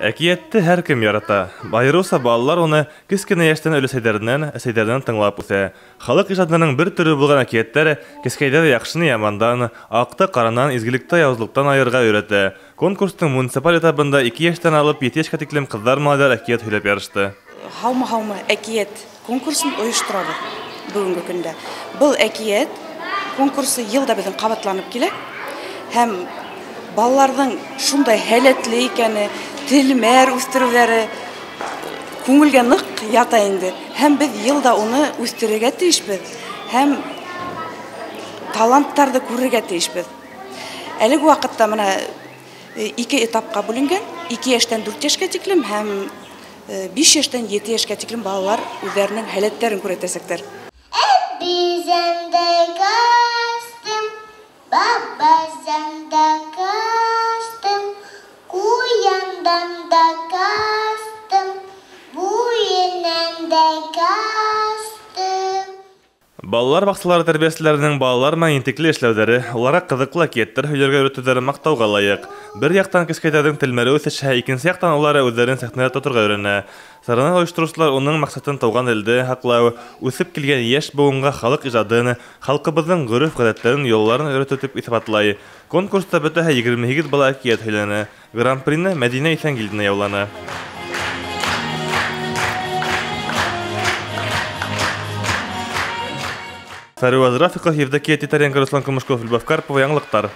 Әкиәтте һәр кем ярата. Айырыуса балалар уны кескенә йәштән өләсәйҙәренән, әсәйҙәренән тыңлап үҫә. Халыҡ ижадының бер төрө булған әкиәттәр кескәйҙәрҙе яҡшыны ямандан, аҡты ҡаранан, изгелекте яуызлыҡтан айырырға өйрәтә. Конкурстың муниципаль этабында 2 йәштән алып 7 йәшкә тиклем ҡыҙҙар-малайҙар әкиәт һөйләп ярышты. Һаумы-һаумы әкиәт конкурсын ойошторабыҙ бөгөнгө көндә. Был әкиәт конкурсы йыл да беҙҙең ҡабатланып килә һәм балаларҙың шундай һәләтле икәне, телмәр үҫтереүҙәре күңелгә ныҡ ята инде. Һәм беҙ йыл да уны үҫтерергә тейешбеҙ һәм таланттарҙы күрергә тейешбеҙ. Әлеге ваҡытта мына 2 этапҡа бүленгән, 2 йәштән 4 йәшкә тиклем һәм 5 йәштән 7 йәшкә тиклем балалар үҙҙәренең һәләттәрен күрһәтәсәктәр. Балалар баҡсалары тәрбиәселәренең балалар менән ентекле эшләүҙәре, уларға ҡыҙыҡлы әкиәттәр һөйләргә өйрәтеүҙәре маҡтауға лайыҡ. Бер яҡтан кескәйҙәрҙең телмәре үҫешһә, икенсе яҡтан улар үҙҙәрен сәхнәлә тоторға өйрәнә. Сараны ойоштороусылар уның маҡсатын тыуған телде һаҡлау, үҫеп килгән йәш быуынға халыҡ ижадын, халҡыбыҙҙың ғөрөф-ғәҙәттәрен, йолаларын өйрәтеү тип иҫбатлай. Конкурста бөтәһе 28 бала әкиәт һөйләне. Гран-прины Мәҙинә Иҫәнгилдина яуланы. Фәруаз Рафиҡов, Евдокия Титаренко, Руслан Кумышков, Любовь Карпова, Яңылыҡтар.